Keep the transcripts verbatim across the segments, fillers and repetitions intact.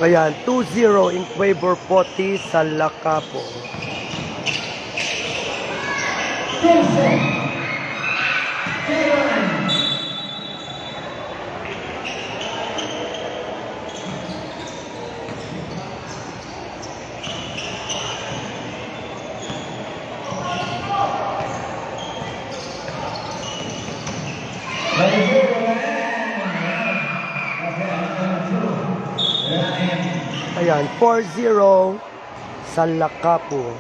Ayan, two zero in favor po ti San Lacapo. Ayan, four zero, San Lacapo.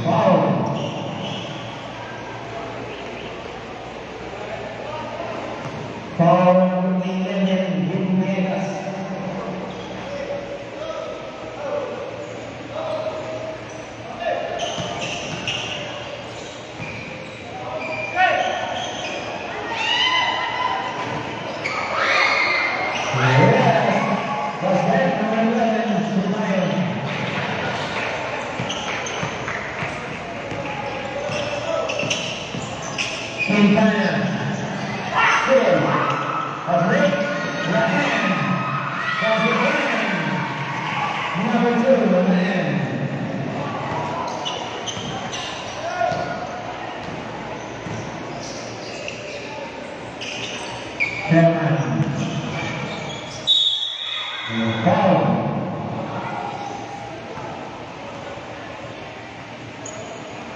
Foul. Foul number eleven, Vin Vegas. Quintana. Score. Patrick Lahan. Patrick Lahan. Number two, Lahan. Herman. Foul.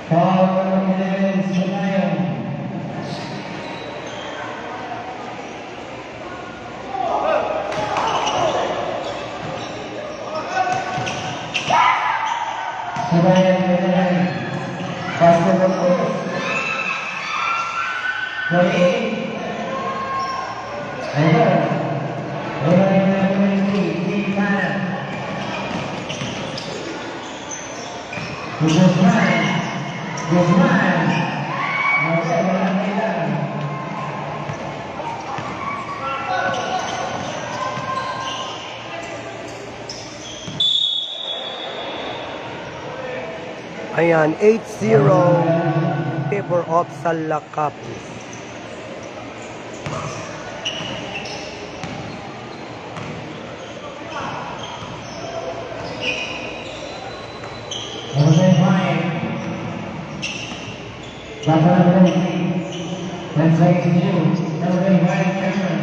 Foul number eleven, Sumayon. Sumayon, number eleven. Basketball post. Number eight. Number, number twenty, Quintana. Guzman. Guzman. Wala, wala na yan. Ayan, eight zero, favor of San Lacapo.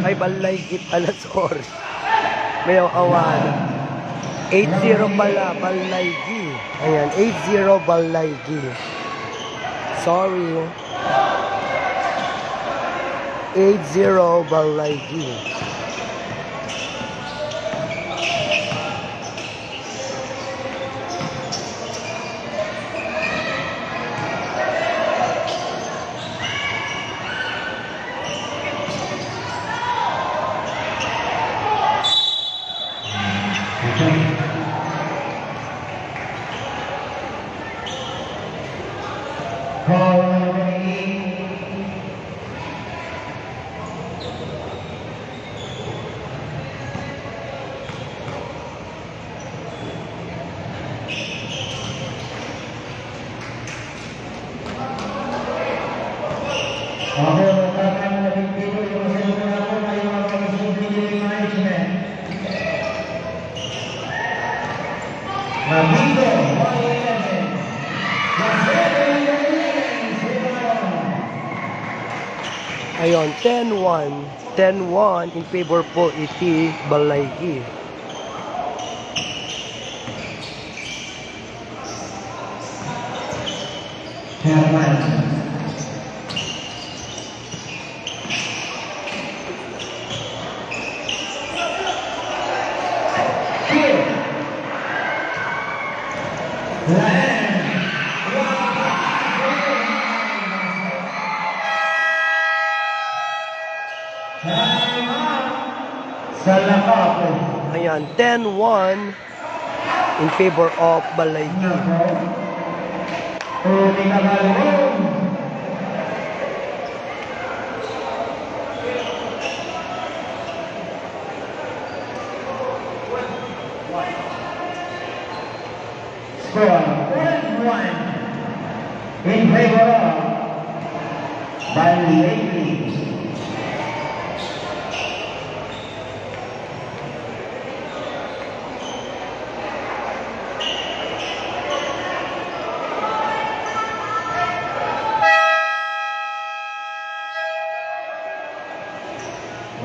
Ay, Ballaygi pala, sorry. May awan. Eight zero pala, Ballaygi. Ayan, eight zero, Ballaygi. Sorry. Eight zero, Ballaygi. Ayon, ten one. Ten one in favor po iti Ballaygi. Herman. Salakapo. Ayan, ten one in favor of Balaygi. Tony Cabalon. Score, one one in favor of Balaygi.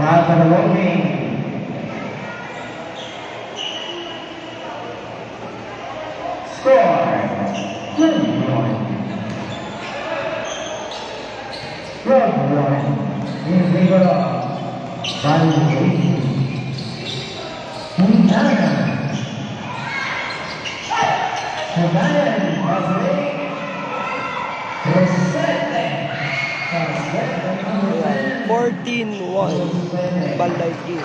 Bata Romy. Score, two one. Round one in favor of Bali Quintana. Quintana, Jose. Rosete. Fourteen one, Balaygi.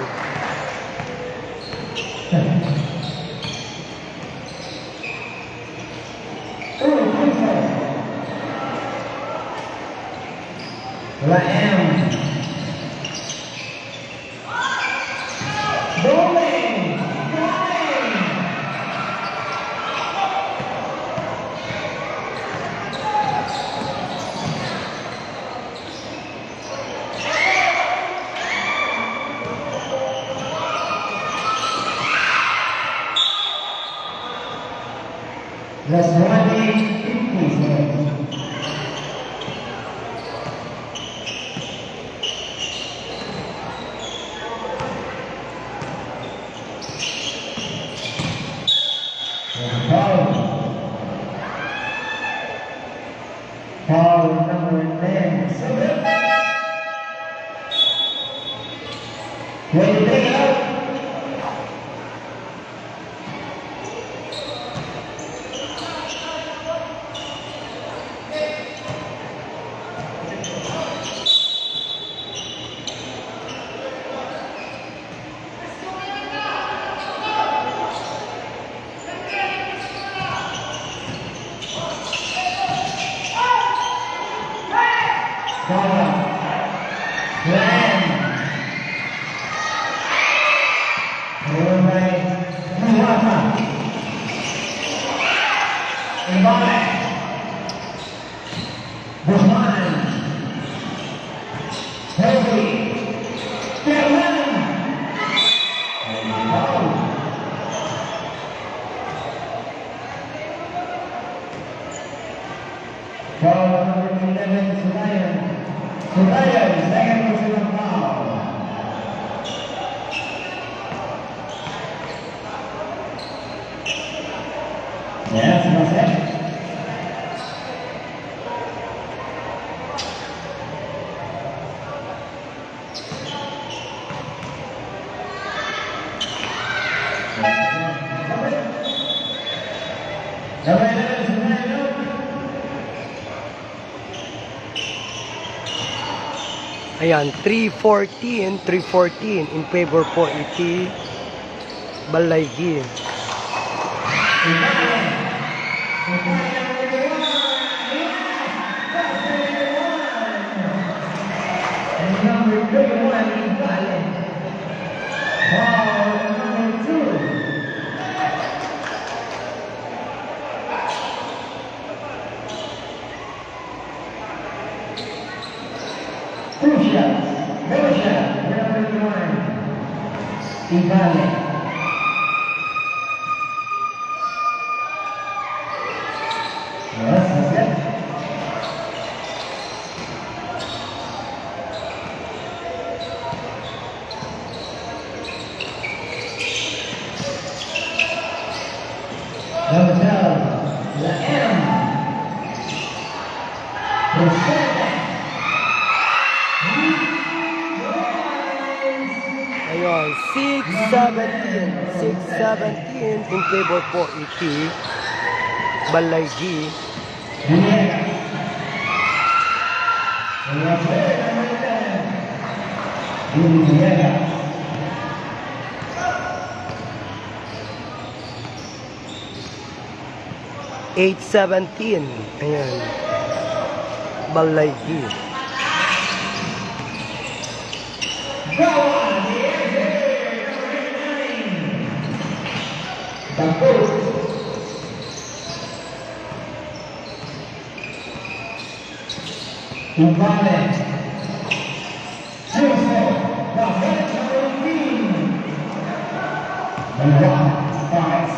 Laem. Bowling. Last warning, fifty seconds. Foul. Foul number ten. Twenty-three out. Guzman. Henry. Fernan. Foul. Foul number eleven, Sulayan. Sulayan, second personal foul. Yes, that's it. Ayan, three fourteen, three fourteen in favor po iti Balaygi. Number thirty-one, Ibale. Foul number two. Two shots. Double shot. Number one. Ibale. Yes, that's it. Number twelve, Laem. Presente. Ayun, six seventeen. Six seventeen in favor po iti Balaygi. Yes. Eight seventeen. Ayan. Balay G. Umpale. Joseph Rafael Valentin. Dalawa, pares.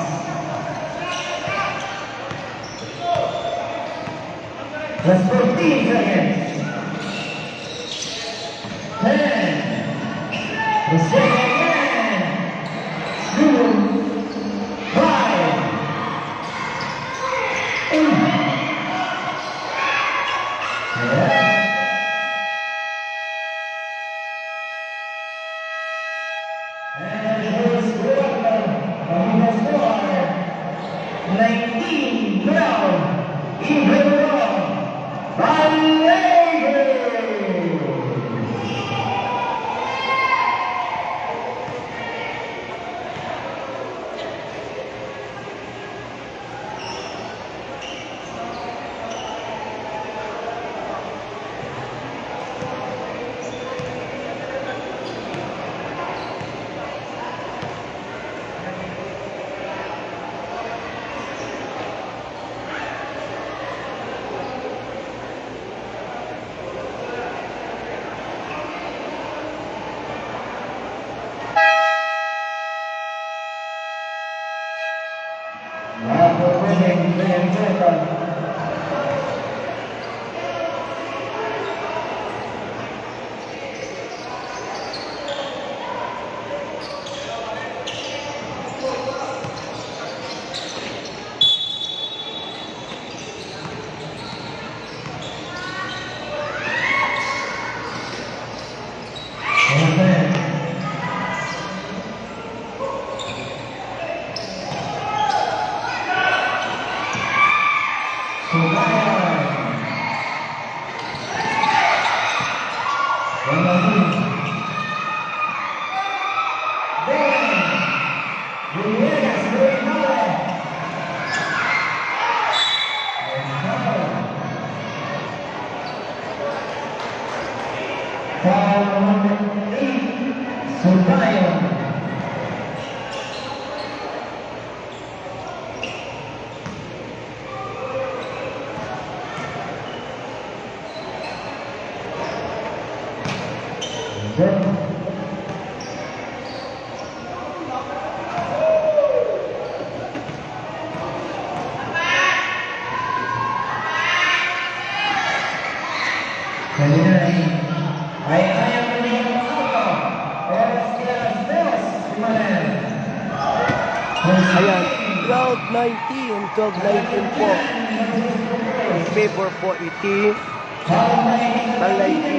Plus fourteen seconds. Ten. Plus four seconds. Two. Five. Eight. And the first quarter, the score, nineteen twelve, in favor of Balete. Foul number eight, Sumbayon. Kanina ay, ay, ay, ang mga tao. Oras kaya alas dos, Imanen. Ayan, twelve nineteen, twelve nineteen po. In favor po iti Balete.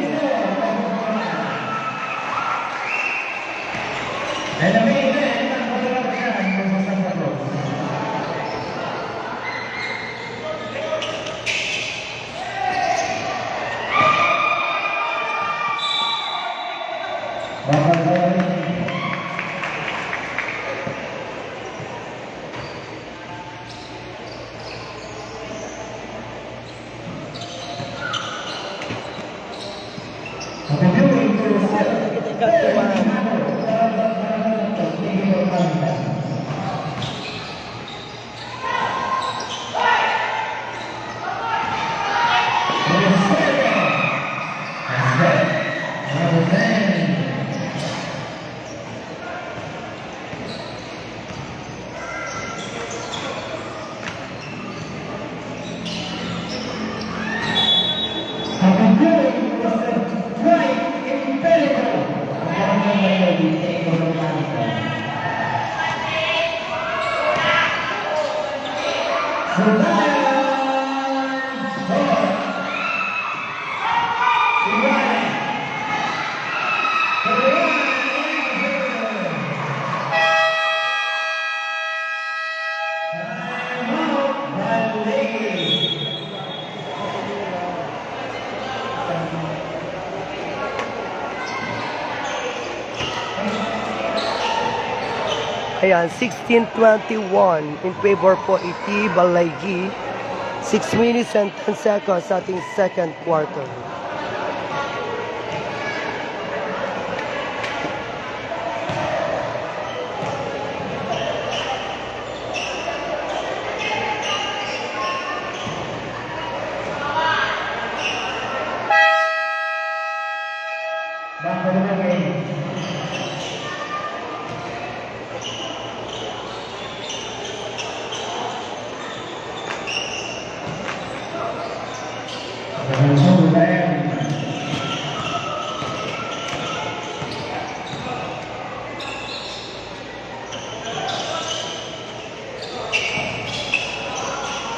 Ayan, sixteen twenty-one in favor po iti Balaygi. Six minutes and ten seconds ating second quarter.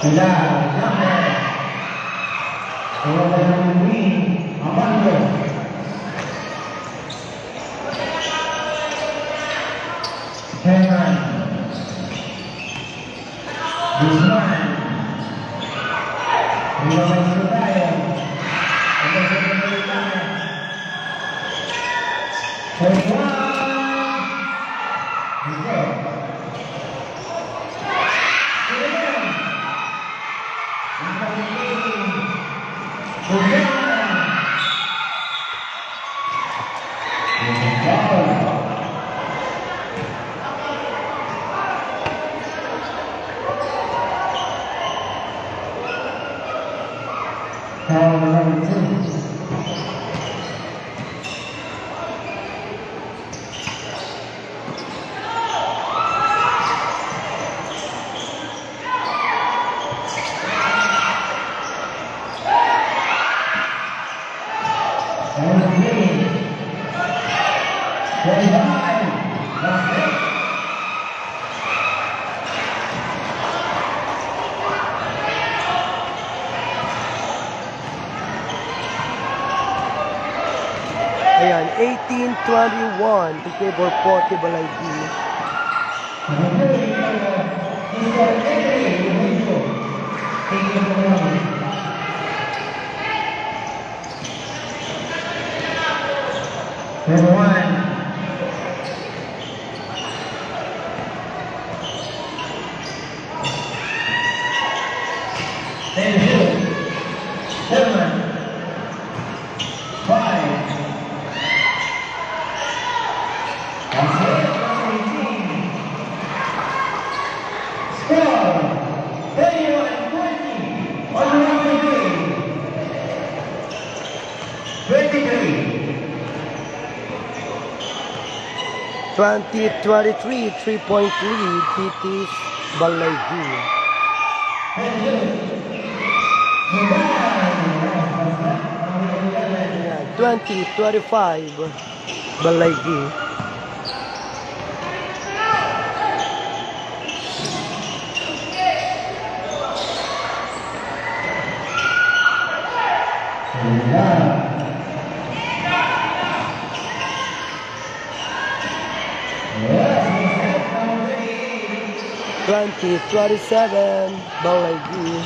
Sila, Jaffer. Wala ng win, Amando. Herman. Guzman. Rebound, Subayo. First one. Good. Foul number two. Ayan, eighteen twenty-one in favor po ti Balaygi. Number one. Ten shoot. Seven. Five. That's it. Score. Thirty-one twenty. On the way. Twenty-three. Twenty twenty-three, three-point lead, Betis Balaygi. Ayan, twenty twenty-five, Balaygi. Twenty twenty-seven, Balaygi.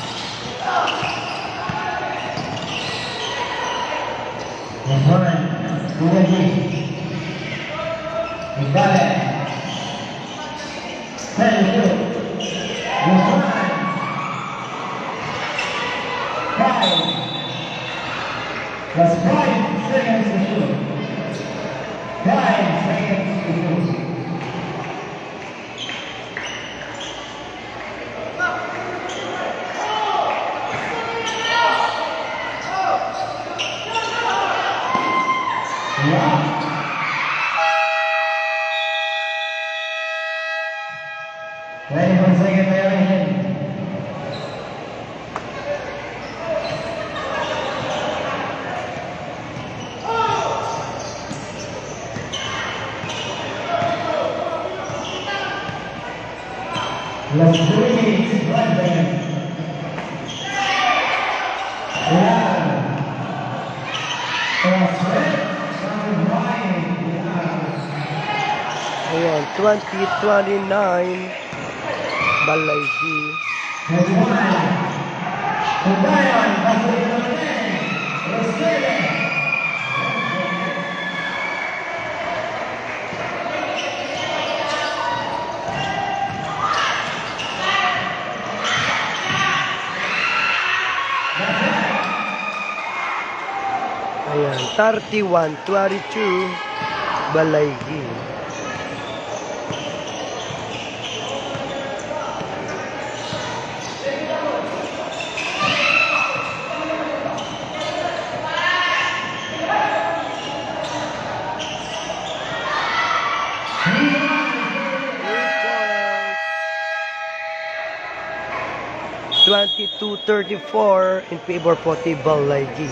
Number twenty. Ibalik. Thank you. Good time. Five. Just five seconds to shoot. Five seconds to shoot. Ready for second violation. Last three minutes, one minute. Ayan. Ayan, twenty twenty-nine, Balaygi. Twenty-one. Ubayan, Balaygi. Roselle. Thirty-one twenty-two, Balaigi. Twenty-two thirty-four in favor for Balaigi.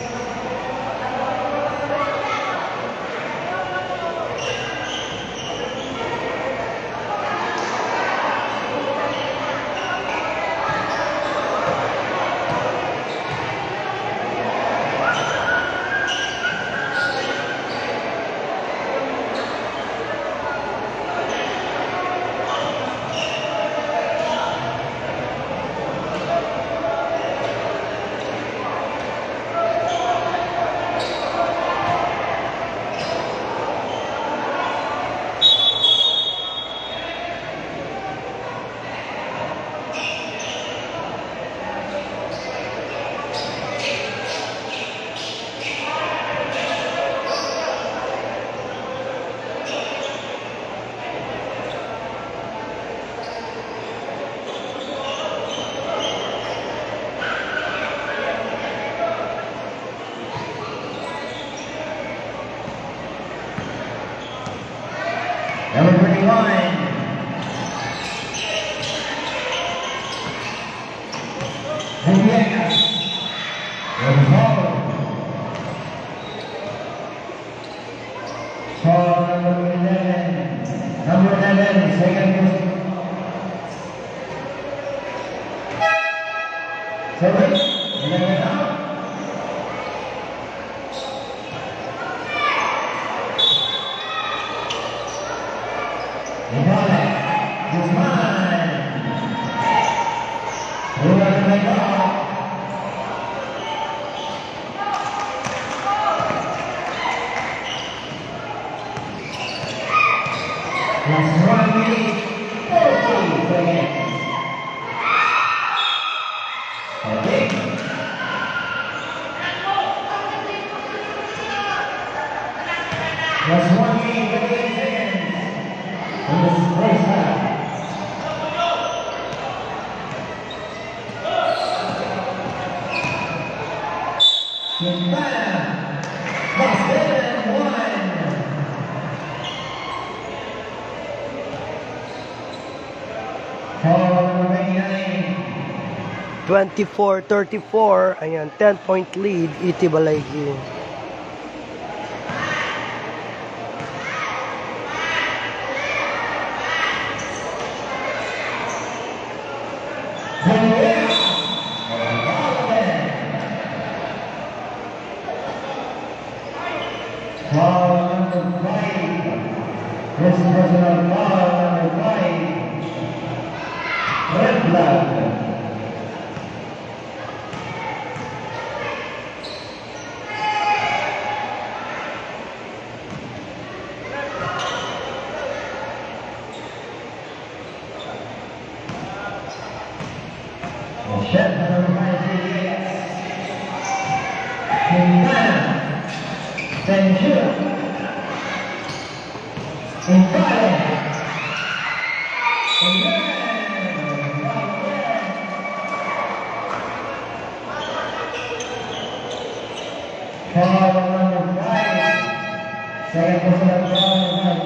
Number twenty-one, Julieta Gonzalo. Foul number eleven. Number eleven, second. Sorry, eleven out. Ibalik, Guzman. Rebound. Last one minute, forty seconds. Okay. Last one minute, thirty-eight seconds. In the first half. Quintana, Boston, one. Foul number twenty-nine. Twenty-four thirty-four, ayan, ten point lead iti Balaigi. Foul number five. This is personal foul number five. Red flag. Shot number five, Quintana. Censura. Infale. Foul number five. Second personal foul number five.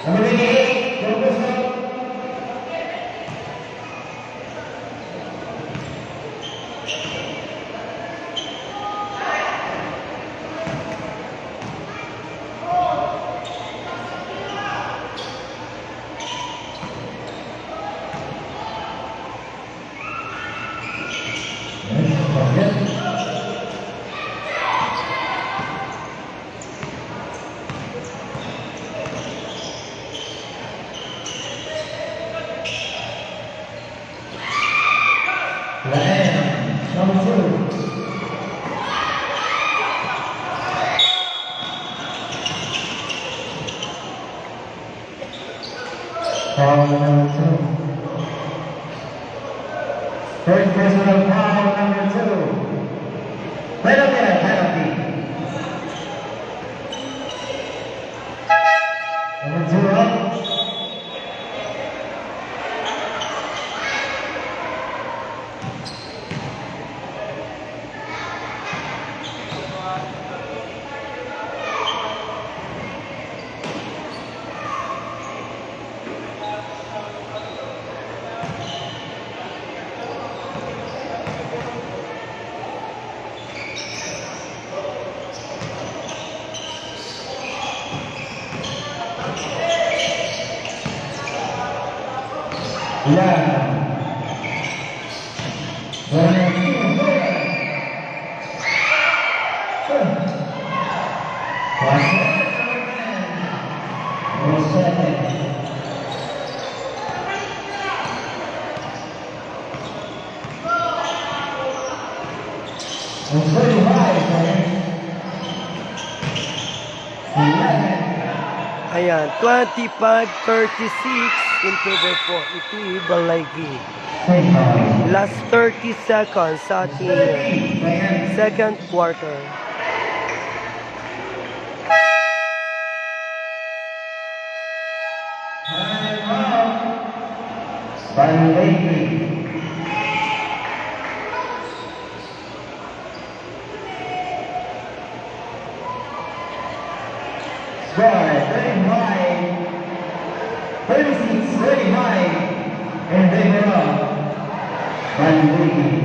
Number twenty-eight, Don Bosco. Line, number two. Foul number two. Third personal foul number two. Penalty, penalty. Ayan. Ayan, twenty-five thirty-six in favor po iti Balay G. Last thirty seconds sa ating second quarter. Balay G. Score, thirty-five, thirty-six, thirty-five, in favor of Balay G.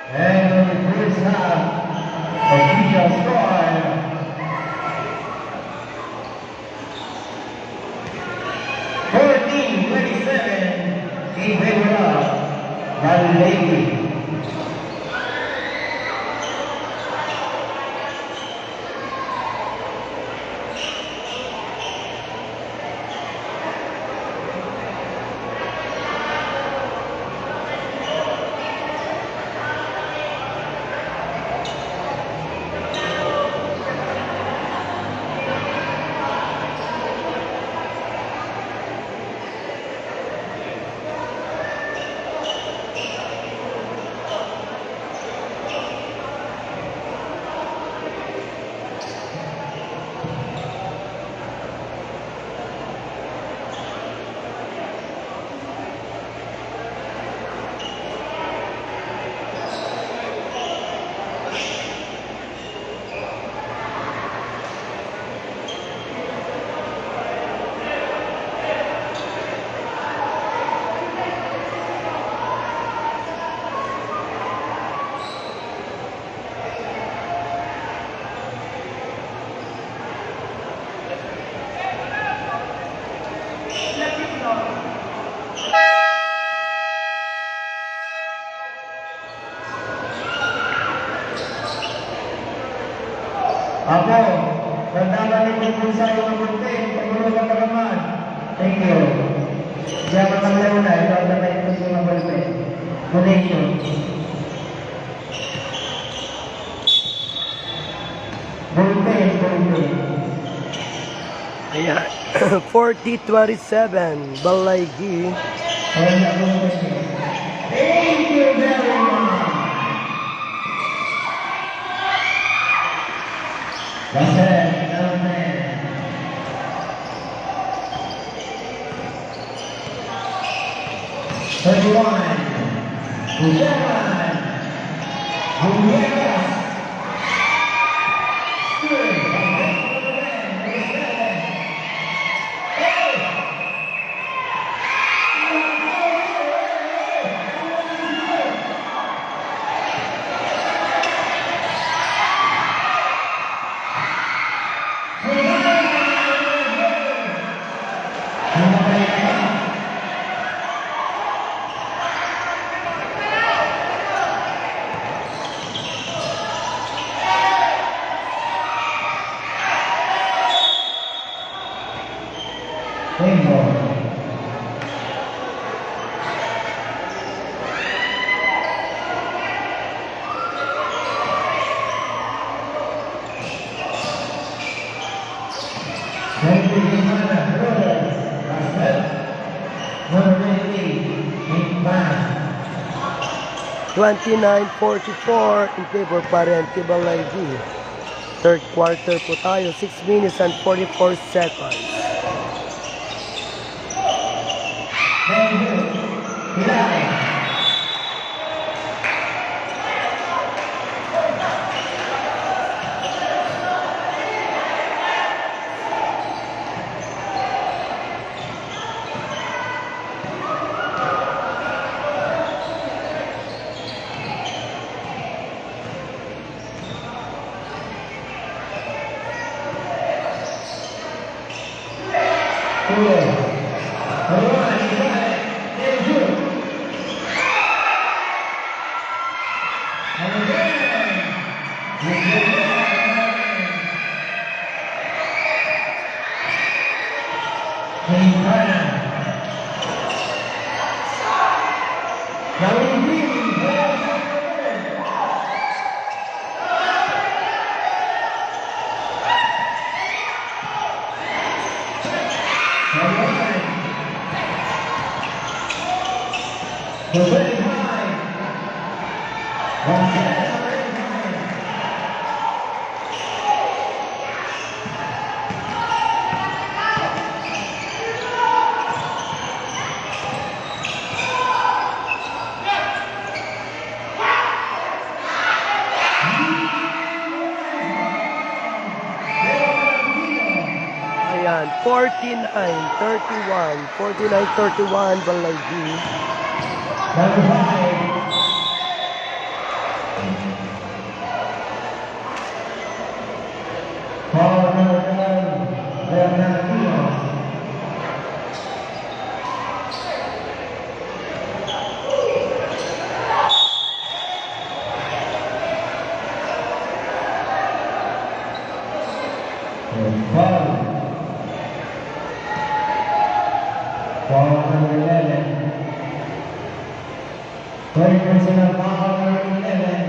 And on the first half, official score, fourteen twenty-seven in favor of Balay G. Apo, dandanan ni Pulpul sa iyo nga bulpen, pagulong ka naman. Thank you. Diyan ka na muna, ito ang tatay ko sa mga bulpen. Donation. Bulpen, bulpen. Ayan. Forty twenty-seven, Balay G. Thank you very much. That's it. That's it. Thirty-one, Gutierrez. Gutierrez. Twenty-nine forty-four in favor pa rin Balay V. Third quarter po tayo, six minutes and forty-four seconds. Ayan, forty-nine thirty-one, forty-nine thirty-one, Balay V. Number five. Paul Bernardino. Foul. Foul number eleven. Third personal foul number eleven.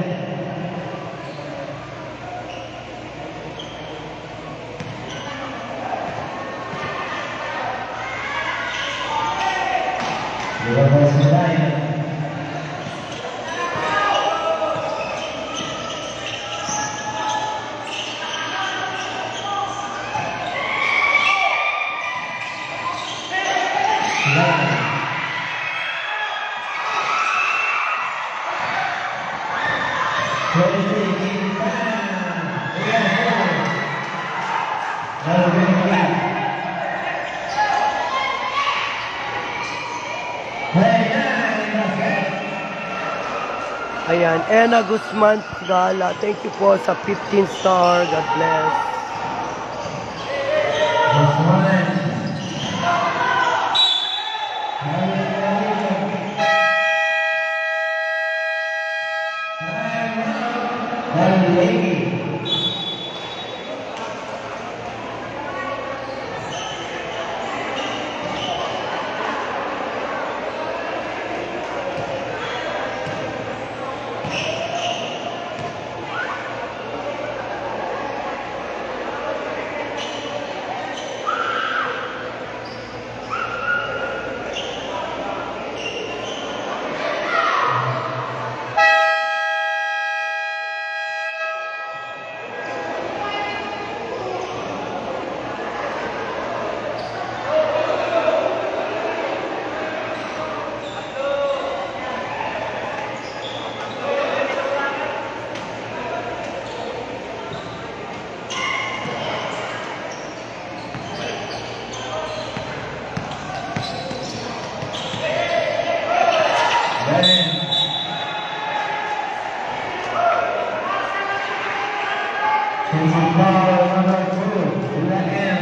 Number seven. Ayan, Ena Guzman Gala, thank you po sa fifteen star. God bless. Number two, Ula M.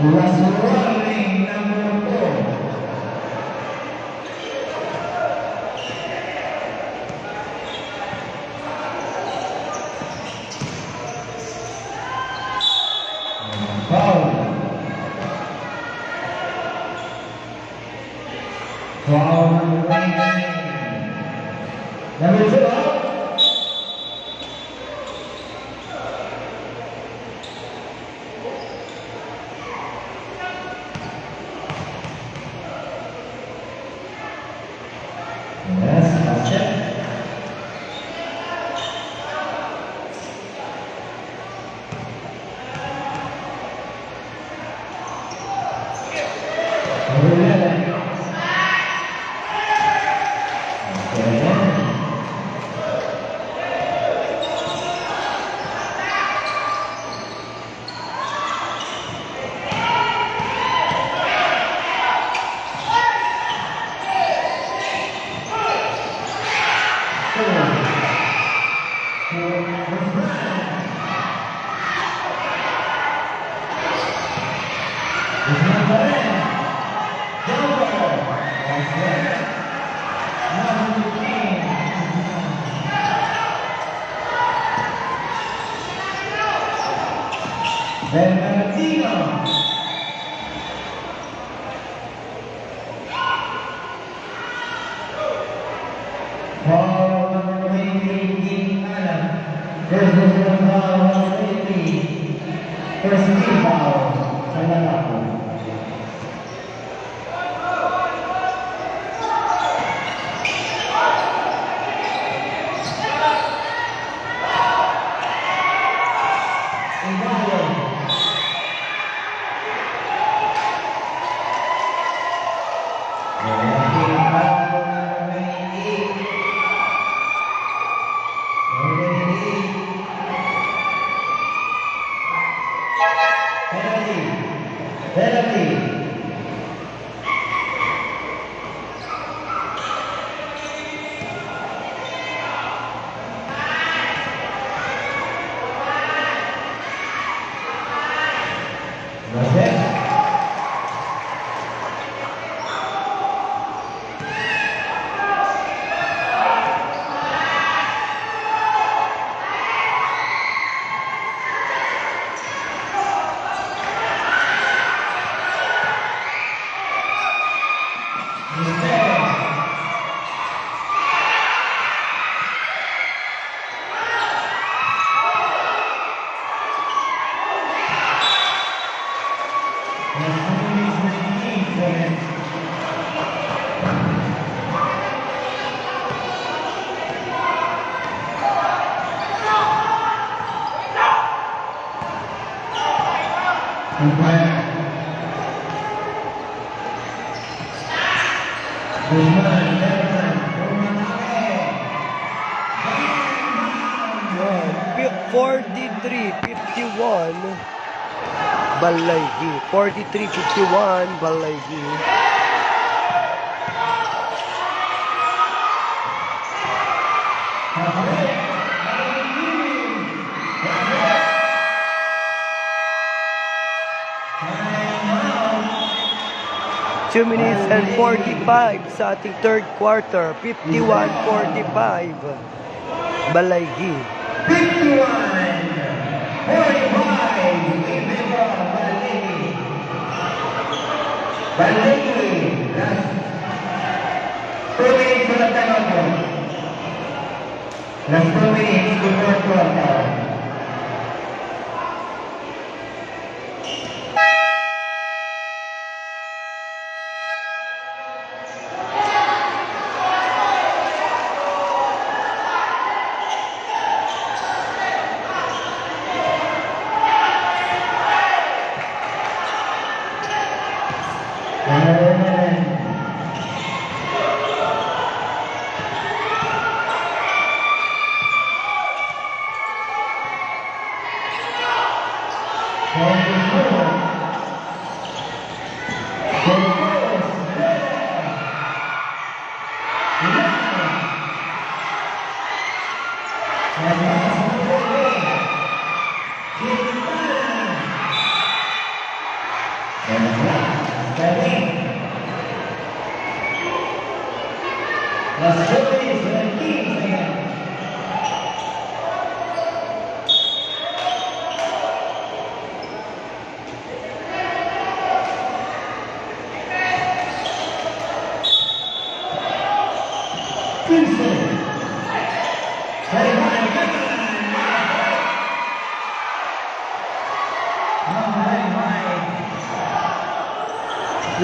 Ula Suarez, number four. Foul. Foul number twenty-nine. Number two, out. Bernardino. Foul number twenty, King Alan. Versus number twenty. First team foul. Sa lalaki. Penalty. Penalty. Umpire. Guzman, Guzman, umatake. Bang, bang. Forty-three fifty-one. Balaygi. Forty-three fifty-one, Balaygi. Two minutes and forty-five sa ating third quarter, fifty-one forty-five. Balaygi. Fifty-one forty-five in favor of Balaygi. Balaygi, last two minutes for the timeout. Last two minutes before quarter.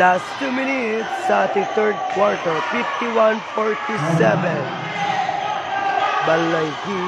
Last two minutes sa ating third quarter, fifty-one forty-seven. Balaygi.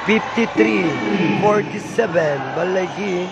Fifty-three forty-seven, Balaygi.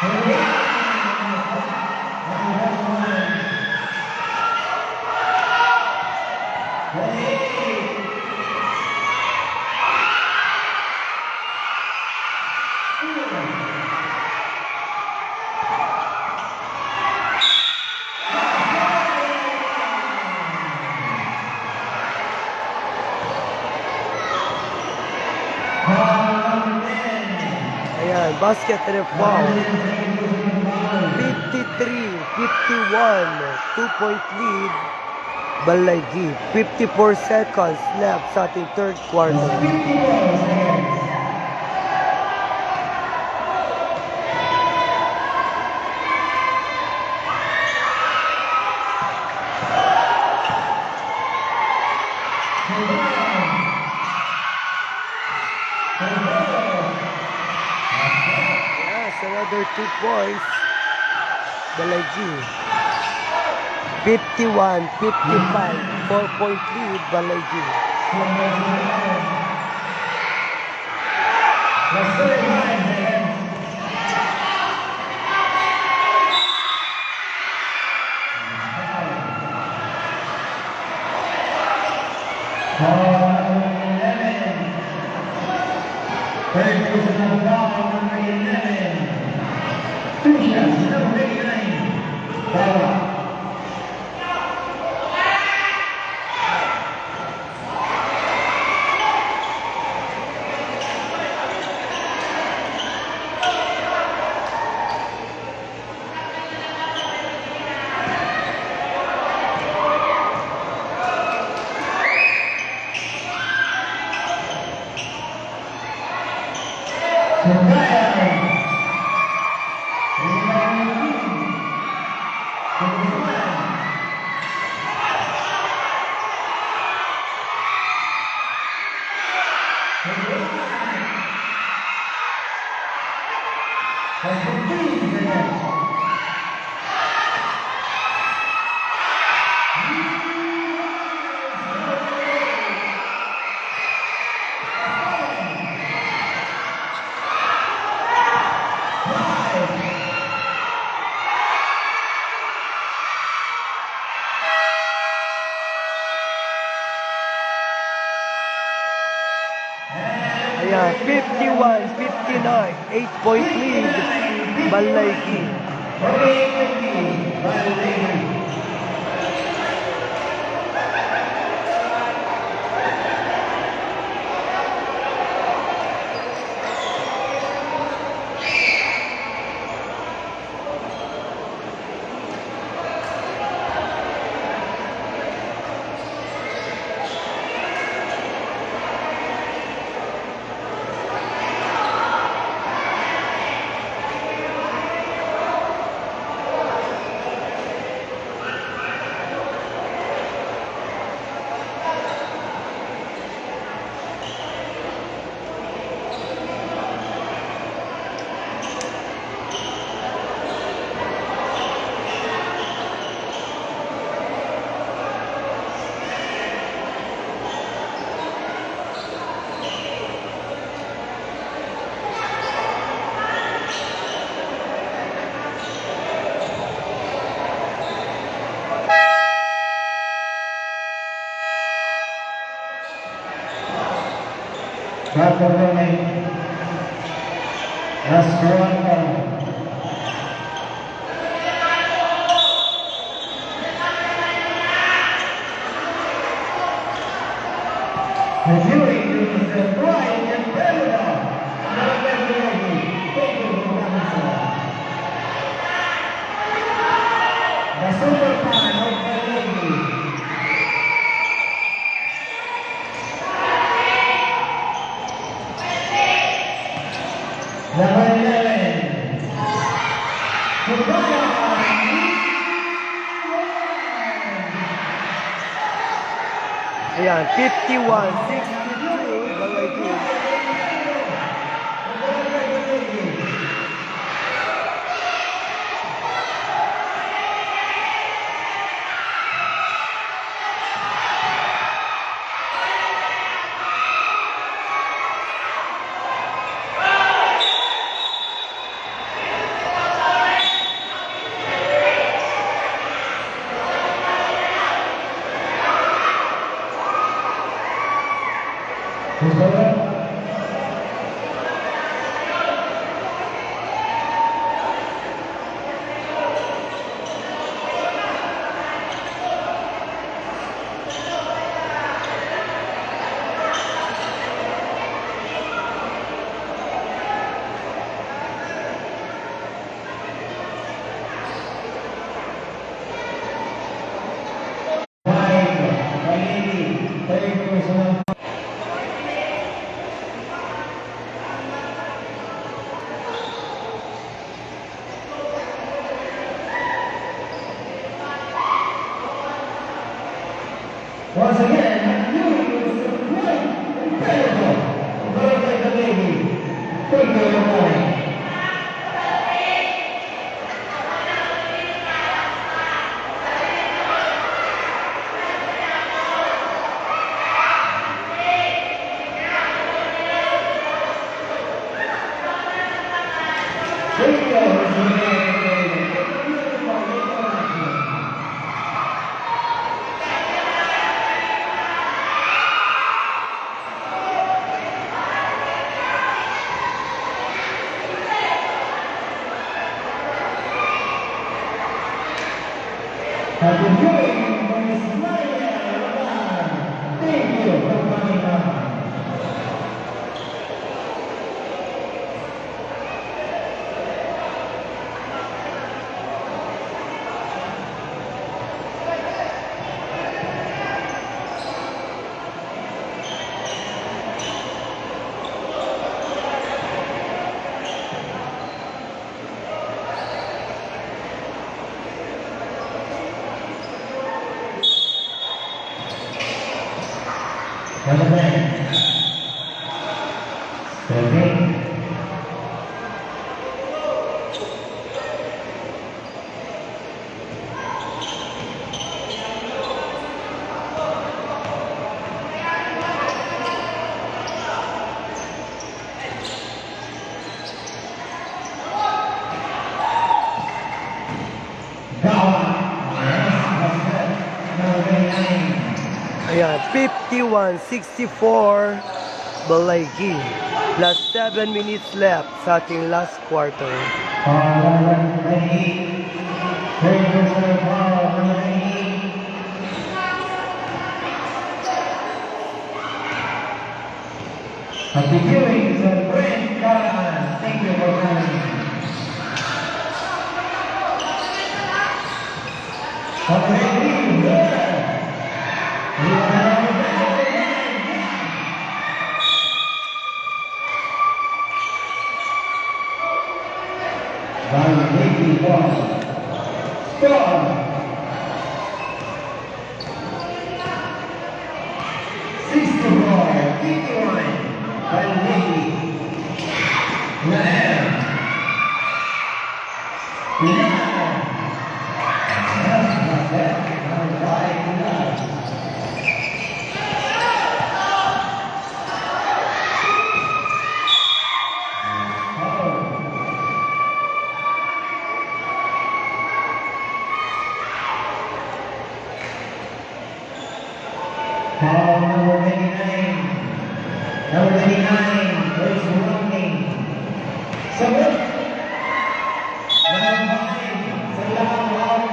Ayan, basket and a foul. Fifty-three fifty-one, two-point lead, Balaygi. Fifty-four seconds left sa ating third quarter. Yes, another two points. Balaygi. Fifty-one fifty-five. Four-point lead, Balaygi. Foul number eleven. Third personal foul, number eleven. Two shots, number nine. Foul. Ayan, fifty-one fifty-nine, eight-point lead, Balaygi. Number nine, Escalante. Reviewing is the Brian Emperador. Number nine, Pedro Bonifacio. The super fan of the lady. Number eleven. Ayan, fifty-one sixty-two, Balaygi. Once again, you will celebrate in Pedro, Barangay Tagligi. Thank you, everybody. Happy viewing, Miss Maria Roman. Thank you for coming on. Number nine. Serving. Ayan, fifty-one sixty-four, Balaygi. Last seven minutes left sa ating last quarter. Happy viewing, Sir Brent Caraan. Thank you for coming. Already there. By Ricky Paul. Score. Sixty-four fifty-one, Banligi. Naem. Naem. Foul number twenty-nine. Number twenty-nine, Grace Ruming. Sabot. Number five, Salakang Hawk.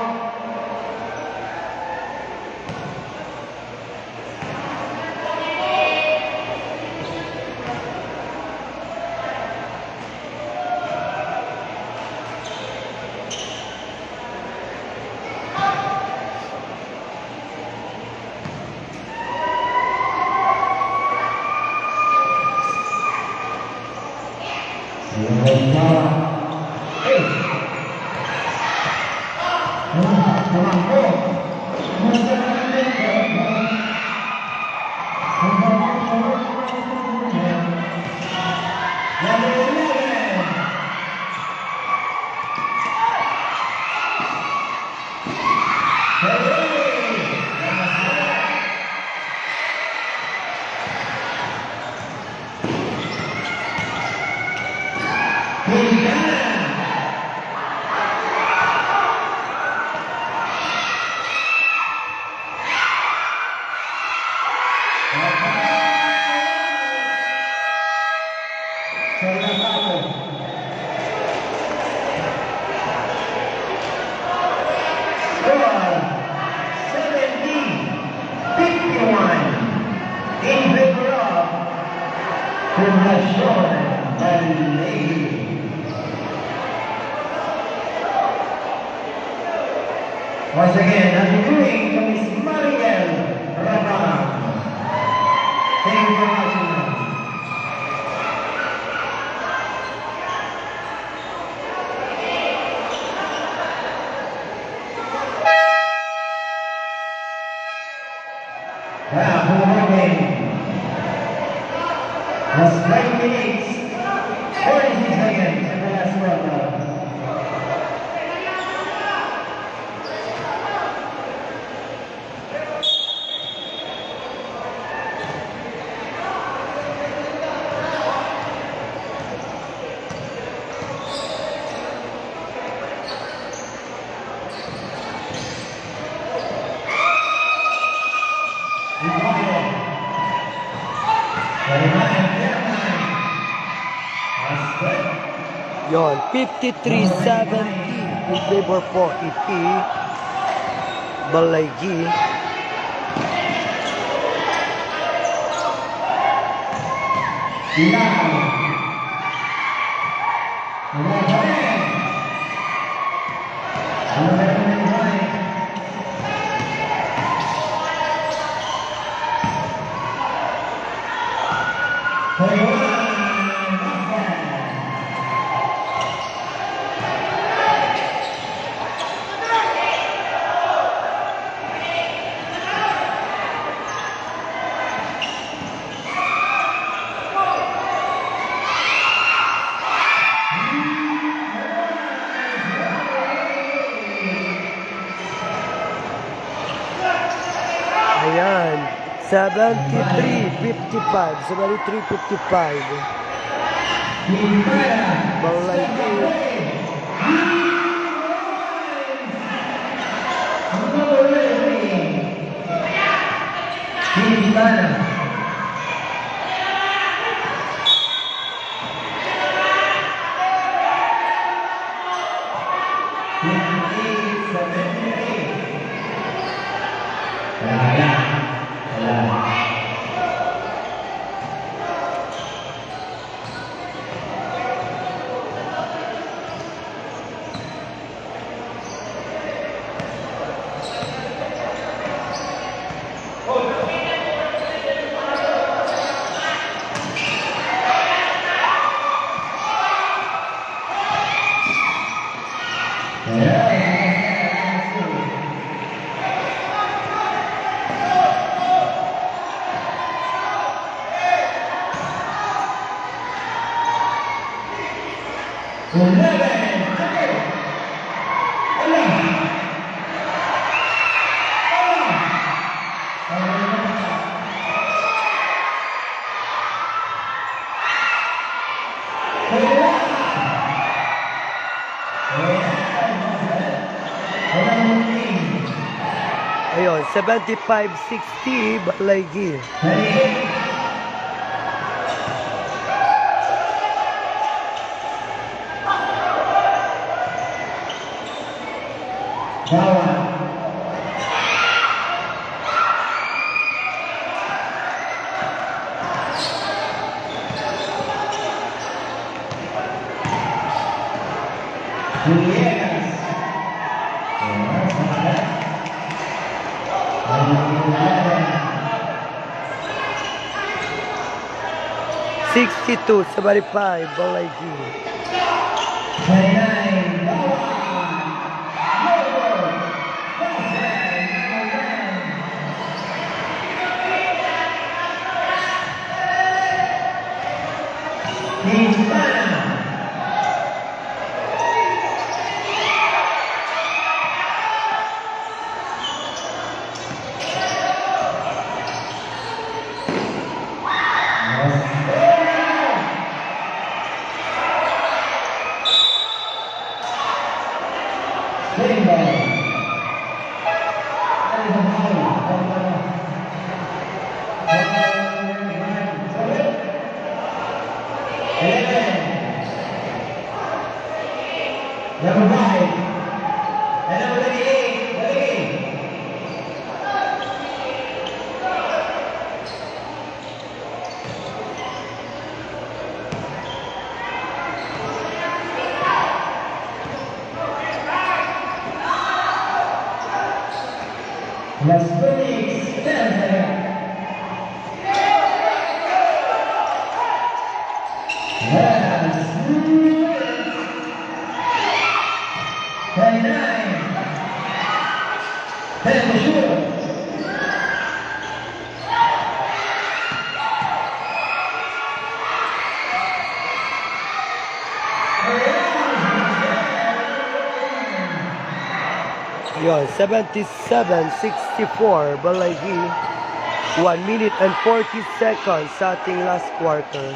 Score, seventy fifty-one in favor of Fundacion Tagligi. Once again, happy viewing to Miss Mariel Rabang. Thank you for watching, ma'am. Nine minutes, forty-six seconds in the last quarter. Yon, fifty-three seventy in favor for Ipi Balaygi. Ayan. Seventy-three fifty-five. Seventy-three fifty-five. Balaygi. Quintana. Quintana, seventy-three. Wala. Wala. Ayun, seventy-five sixty, Balaygi. Bawal. Yes. Sixty-two seventy-five, Balaygi. Number five. And number thirty-eight, Maliki. Las Vegas, Las Vegas. Twenty-nine. Twenty-two. Yon, seventy-seven sixty-four, Balay G. One minute and forty seconds sa ating last quarter.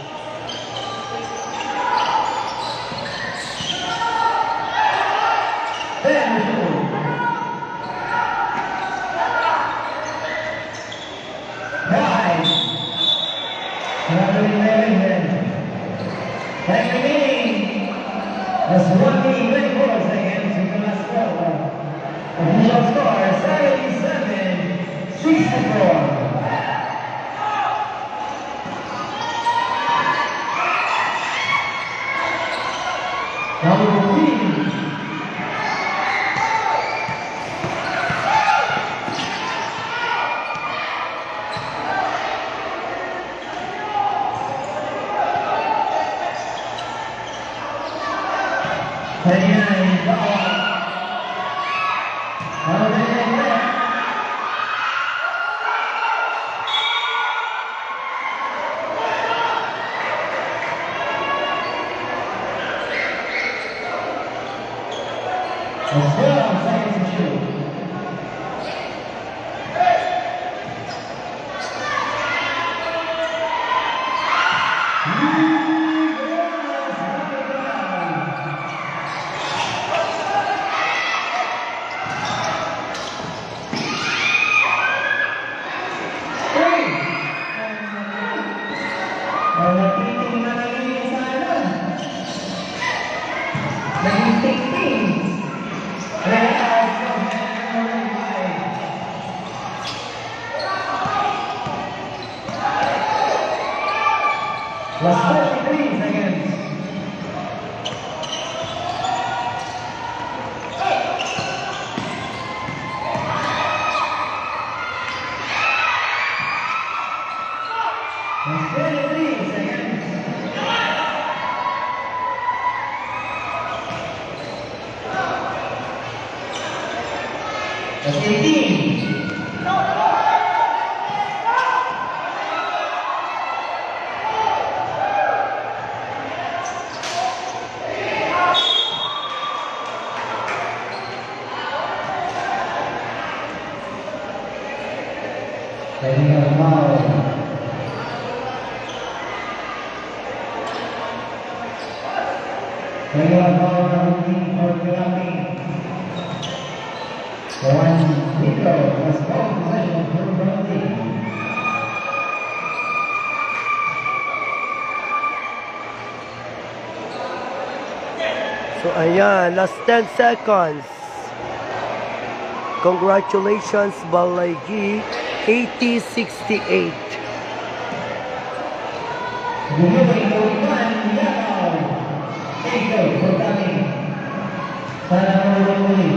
Five. Number eleven. Time remaining. That's one minute, twenty-four seconds in the last quarter. Official score, seventy-seven sixty-four. Number three. Let's go, second to shoot. Last thirty-three seconds. Last thirty-three seconds. That's eighteen. Technical foul. Technical foul, number three for Gilapin. One free throw, first foul possession for Gilapin. So, ayan, last ten seconds. Congratulations, Balay G, eighty sixty-eight. Thank you for coming. Sana all muli.